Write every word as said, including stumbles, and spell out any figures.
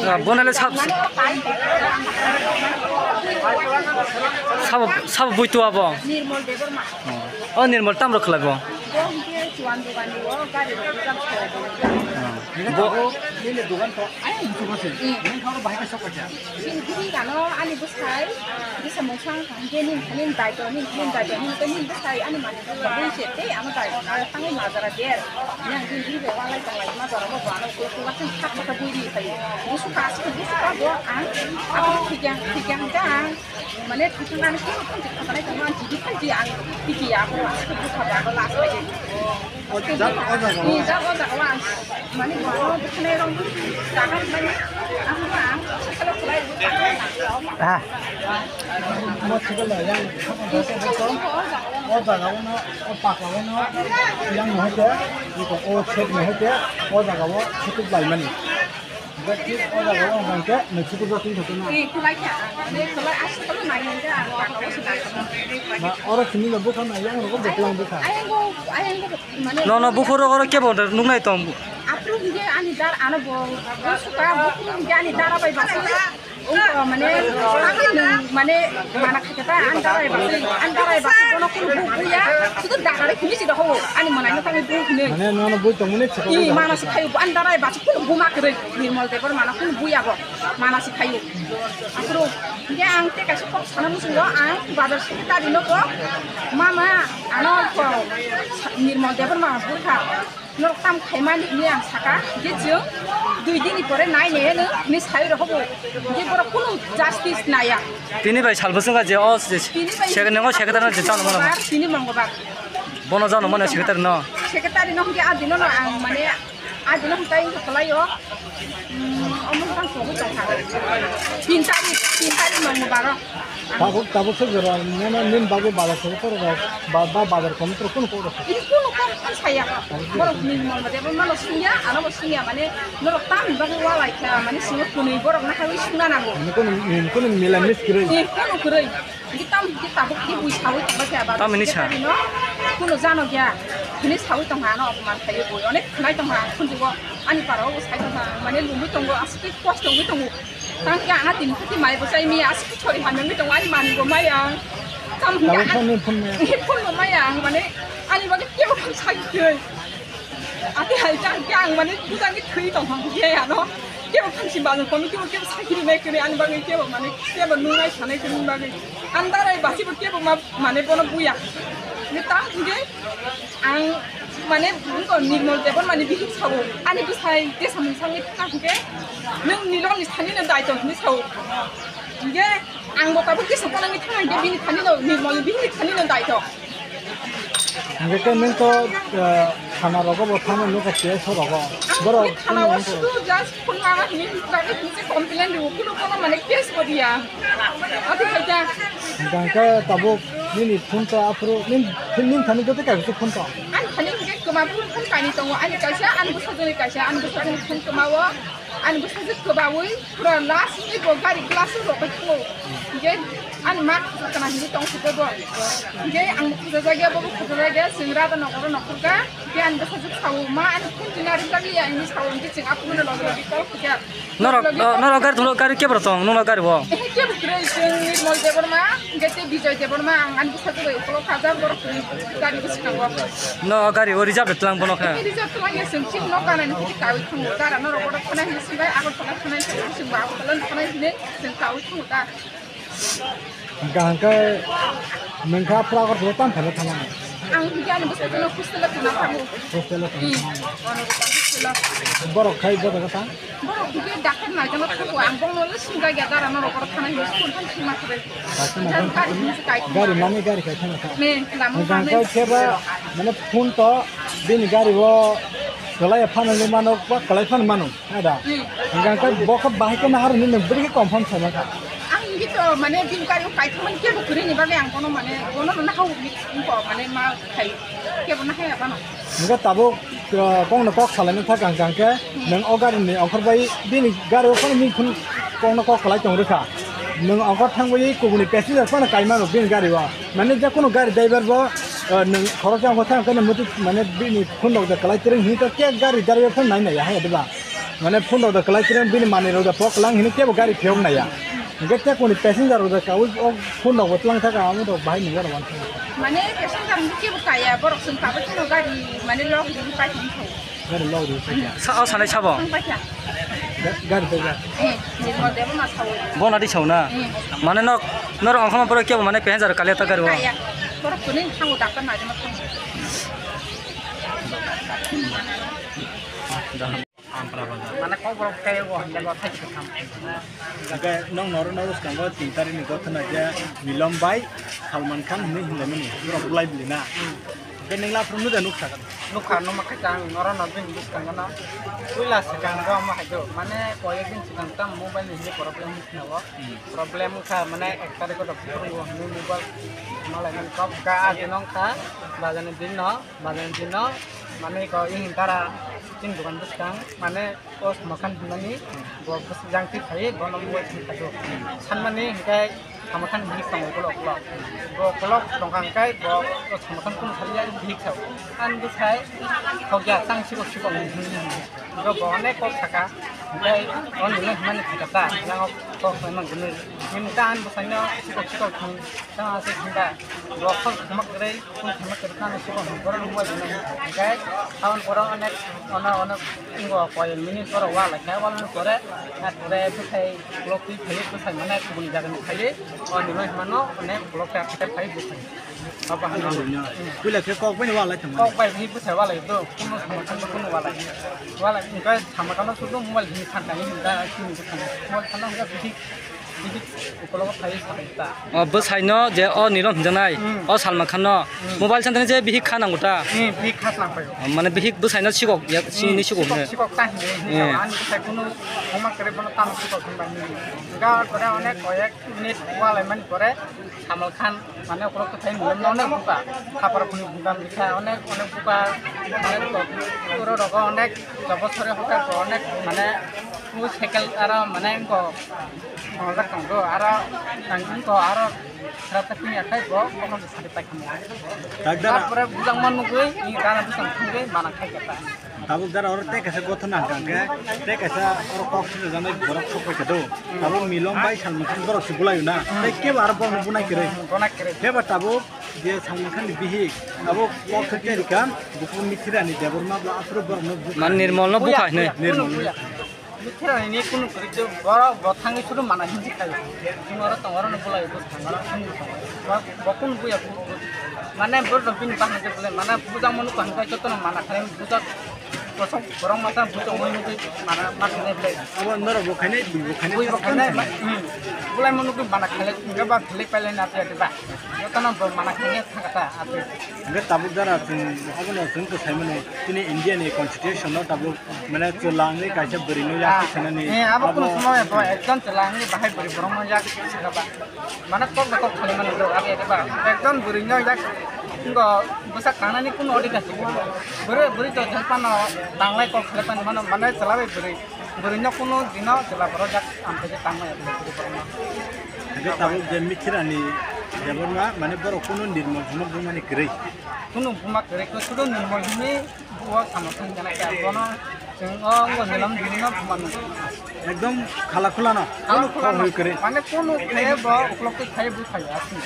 Ah, bonale sab, sab, sab buitu abo. Oh, Nirmal tamro khlai bo. Bo Sini gini gano ani bwsai, bisa mungsang tang je nin, nin daito, nin, nin daito, nin, nin bwsai ani mani bwsai bui se tei ano daito, ano tangwi majara der. Yang din din be walai tonglai ma jora mo bano ko ko wasin thak thak bui ri sai. Busu ka, busu ka bo ang, aku tigang, tigang jang. Mane thwkna ni kebo thangchi khatanai tongma ang chidi thangchi ang tiki ya ko ang ko bukha ba ko last bai. O jak o jaga o. Ni jak o jaga o ang mane bo bukhnai rong jaga mane ang ang sakalo khulai. Ah. Mo thikala yang o jaga o no o pakla o no yang no hote o set no hote o jaga o khutuk bai mani. Oke, oke, oke, oke. Nung suku jatuh satu na. Ni kulai kya? Ni kulai asal kalau nanya aja, aku tahu sih nanya. Na, orang sini lo bukan ayang, orang betulan bukan. Ayang go, ayang go, mana? No, no, buku ro orang kebo nung nai tong. Apru hingga ani dar ana bo, bo suka buku hingga ani dar apa bahasa? Ungko mane, mane, mana kata an darai bahasa, an darai bahasa bono kunu bu buya, sudu darai kini sih doho, ani mana ini kami bu kini. Mane, no, no, bu tong mane. Ih, mana sih kayu, an darai bahasa kunu bu mak re. Nirmal Debbarma no kunu buya bo, mana si khayu. Asro, hingke ang te kaisa kok sana muchungo, ang bazar secretary no ko, mama, ano ko, Nirmal Debbarma burkha, norok tam khaimani hini ang saka, je chwng dui din ni pore nai ne no, hini sai rok bo, je borok kunu justice naya. Tini bai salbo sungka je o se, Tini bai sek-, nengo secretary no je chano mano. Mongolbar, tini Mongolbar. Bono jano mano secretary no. Secretary no hingke a dino no ang mane Aji no hitai hitai kalai o. Hmm, omo tang sobo tong ha. Tin tarik, tin tarik nong baro. Tabuk, tabuk se jora, nene nin babu bazar se koro ba, ba, ba bazar kom tro kono koro. Ini kono kom kan saya. Borok ni mama de mama lo sunya, ano lo sunya mane norok tam babu walai kha mane singo kunui borok na hawi suna nango. Ini kono, ini kono mila mis kiroi. Ini kono kiroi. Hingke tam hingke tabuk hingke bui sawi tongma khe aba. Tamoni sa. Secretary no kuno jano gya. Hini sawi tongha ano oboman khayo bui. Onek khnai tongha khunjugo ani para o sai tongha. Mane lumui tongo aswk kosto wngwi tongo. Tang khe ana tini khuti mai bo chai mi aswk chori hamya wngwi tongo ani mani bo maya. Tam hingke. Tabuk ani phone ni phone maya. Phone bo maya ang mane ani bagwi kebo phang sai khe. Ati hai jang khe ang mane bujangni thwi tong hang khe ano. Kebo phansi bazar kono kebo kebo sakiri nai kene ani bagwi kebo mane kebo nungnai sanai kene bagwi. Ang darai basi bo kebo ma mane bono buya. Ni tam hingke ang mane bungko Nirmal Debbarma ni bihik sawo. Ani bwsai tesa mung sangni thang hingke nung niloni sani no daito hini sawo. Hingke ang bo tabuk tesa konangni thang hingke bini sani no Nirmal ni bihik ni sani no daito. Hingke khe nung to, eh, thana rogo bo thangwi nukha T S O rogo. Borok thana o sudu just phone lama hini bagwi hini complain riwo, kuno kono mane case bo diya. Ati khaita. Hingke tabuk nini phone to aphuru nin, nin thani joto kaisa phone to. Ani thani hingke kwma phone, phone kainwi tongo, ani kaisa, ani bwsajwkni kaisa, ani bwsajwkni phone kwma o. Ani bwsajwk kwbaui pura last ni bo gari glass o rwbai thango. Hingke ani ma khajak kana hinwi tong siko bo. Hingke ang bo khajajak ya, bo bo khajajak ya, chwng rada nokoro nokhorka. Hingke ani bwsajwk sao, "Ma, ani phone twi na rijak ya," hinwi sao. Hingke chwng aphuru no logi logi call khaikha. Norok, logi logi no-, norok gari thwnglo, gari kebra tong, nungno gari bo? Ehe, kebo kwrwi, chwng Nirmal Debbarma. Hingke tei Bijoy Debbarma ang ani bwsajwk bai ukulok kajak, borok kwrwi gari bwskango. No, gari o reserve de tlang bono kha. Reserve tlang ya, chwng chini nok ganani hwnwi kaui thango. Dara norok bodo thanai hwnwi swngbai, Agartala thanai hwnwi swngbai, Agartala thanai hwnwi chwng kaui thango da. Hwnkha hwnkhe nwng kha phura Agartala tamo thangna thangnani? Ang hwnkhe ani bwsajwkno hostel-o thangna thango. Hostel-o thangna thangnani. Hmm. Ono rwkha hostel-o. Borok khai bo jaga tang? Borok hwnkhe doctor naijakna thango, ang bongno le swngjakya, dara norok borok thanai hwnwi school thang thangma kwrwi. Doctor naijakna thango. Gari hwnwi se kai thangma. Gari mani gari kai thangma kha. Ne, lama hwnka manwi. Hwnkhe ba, mane phone to bini gari o kwlai phano nung mano, ba kwlai phano mano, ada. Hmm. Hwnkhe bo khe bahai khe nahar hwnwi nung bwrwi khe confirm saima kha. Ang hwnkhe to mane bini gari o kai thangmani kebo kwrwini bagwi ang bono mane bono no nahao hwnwi wngkha mane ma khai kebo nahaya bono. Hwnkhe tabuk, uh, kokno kok salaina thak ang kha hwnkhe, nwng o gari ni ongkhor bai bini gari o phano nini phone kokno kok salai tong rwkha. Nwng ongkhor thang bai kubuni passenger phano kai mano bini gari o. Mane je kono gari driver bo Eh, nwng khoroksa wngkha thang khe nwng muitu mane bini phone rok da kwlai tirwng hini to khe gari driver phone nai nai ya hai diba? Mane phone rok da kwlai tirwng bini manwi rok da pok kwlang hini kebo gari phiyok nai ya. Hingke khe kuni passenger rok da kaui o phone rok bo twlang thaka amo rok bahai nung ya rok wansuk. Mane passenger ni kebo kaya borok chwng tabuk phano gari mane log ri pai thang thau. Gari log ri pai ya. Sa o sanai sabo? Thang pai kha. Ga-, gari pai ya. Eh, ni mo debo ma sao. Bo na di sao na? Eh. Mane nok, norok ongkhorma borok kebo mane passenger kaliya ta gari o? Kaya. Borok kuni thango daktar nai ma thang. Mane kok borok kaya o hande bo thai thang. Hingke nong noro noro skango tin tarikni gothana je Milom bai Salman Khan hinui hinlaimani borok bulai bili na. Hingke nengla phuru nuda nuksa. Nukha numa khe ang noro no bini bwskango no puila swkang go omo hai do mane koyek din swkang tam mobile ni hinwi problem wngkha o. Problem wngkha mane ek tarikh o rok phuru hinwi mobile malai mani kok ga adi nongkha bajani din no. Mane dino, mane ko ini tara chini dokan bwskang, mane o Salman Khan hinmani bo bwsajang twi phai, bono mobile thang khajo. Sanmani hinkhe Salman Khan bihik tongo ukolok ukolok. Bo ukolok tongkha hinkhe bo o Salman Khan kunu saliya bihik sao. Ani bwsai khokya tang sikok sikok hinwi hinwi. Bo bo onek kok saka, hinkhe o nini hinmani thangkha ta, yang o kok sai man hinwi. Nini ta ani bwsaino sikok sikok thang, tang ase thangkha. Bo khok khama kwrwi, kunu khama kwrwi tang sikok thang, borok mobile hinwi. Hinkhe aboni pore onek, ono, ono, ingo koi minute borok wala khe, wala ni pore, ar pore bwsai ukolok twi phai, bwsai mane kubuni jaga ni phai, o nini hinmano onek ukolok twi phai bwsai. Abo hano. Puila khe kok bai wala thangma. Kok bai hi bwsai wala do, kunu Salman Khan kunu wala. Wala hinkhe Salman Khan no sudu mobile hinwi thanka hinwi da sini bwsai. Mobile thanka hinwi bihik, bihik ukolok phai sabai ta. O bwsai no je o Nilom hinjaknai, Hmm. o Salman Khan no Hmm. mobile santani je bihik kha nango ta. Hmm, bihik kha nang payo. O mane bihik bwsai no sikok ya, sini Hmm, sikok sikok, ne. Sikok ta hinwi hinwi Hmm. ani bwsai kunu homa kere bono tam sikok hinba hinwi. Ga kore onek koyek minute wala mani pore Salman Khan mane ukolok twi phai mane onek buka, khapar khuni buka bikha onek onek buka, mane oro rogo onek jobo sore hoka ko onek mane u cycle aro mane ko mojak tong do aro tang ko aro rata kuni akai bo bono sari pai khamo. Dak dara. Tarpore bujang man nugui ni gana bujang thangui mana khai kata. Tabuk dara oro tei kaisa gothona hwnkha hwnkhe tei kaisa oro kok swijak jaknai borok sok pai kha do. Tabuk Milom bai Salman Khan borok se bulai na. Tei kebo aro borok no bunai kwrwi. Bunai kwrwi. Kebo tabuk je Salman Khan ni bihik tabuk kok se tei rikha buphuru Mithirani Debbarma bo aphuru borok no bukha. Man Nirmol no bukha hinwi. Nirmol no. Bwtharani ni kunu kwrwi tei borok bo thangwi suru mana hinwi khaio. Chwng oro tongo, oro no bulai bwskango, oro hinwi tongo. Bo, bo kunu buya bu, bu, mane borok rok bini bahai khe bulai, mane bujak manu kaham khe jotono mana khlai bujak kosok borok masa bujak mui nugwi mana ma khlai bulai. Abo norok bo khainai, bui bo khainai, bui bo khainai, hmm. Bulai manu nugwi mana khlai, hwnkhe ba khlai pailai na tiya ba. Jotono bo mana khlai thangkha ta, ate. Hwnkhe tabuk dara chwng, abono chwng kwsai mano, chini India ni constitution no tabuk Mane chwla wngwi kaisa bwrwino yak Ah, sanani eh, abo abo kunu somoy bo ekjon chwla wngwi bahai bwrwi borokno yak saka ba. Mane kok da kok khalai mani bro, abo ede ba. Ekjon bwrwino yak ngo bwsa kangnani kunu odhikar si. Bwrwi, bwrwi to jeng phano tanglai kok khalai phano mano, mane chwla bai bwrwi. Bwrwino kunu dino chwla borok yak amthaisa tangmani bwrwi borokno. Hingke tabuk je Mithirani Debbarma, mane borok kunu nirmol hwnwi bumani kwrwi. Kunu buma kwrwi, kunu nirmol hwnwi Bo samo thang jana khe bono chwng o ngo nilam dino buma nung. Ekdom khala khula no. Khala khula no. Kunu khoi kare. Mane kunu khe bo uklok twi khai bu khai asni.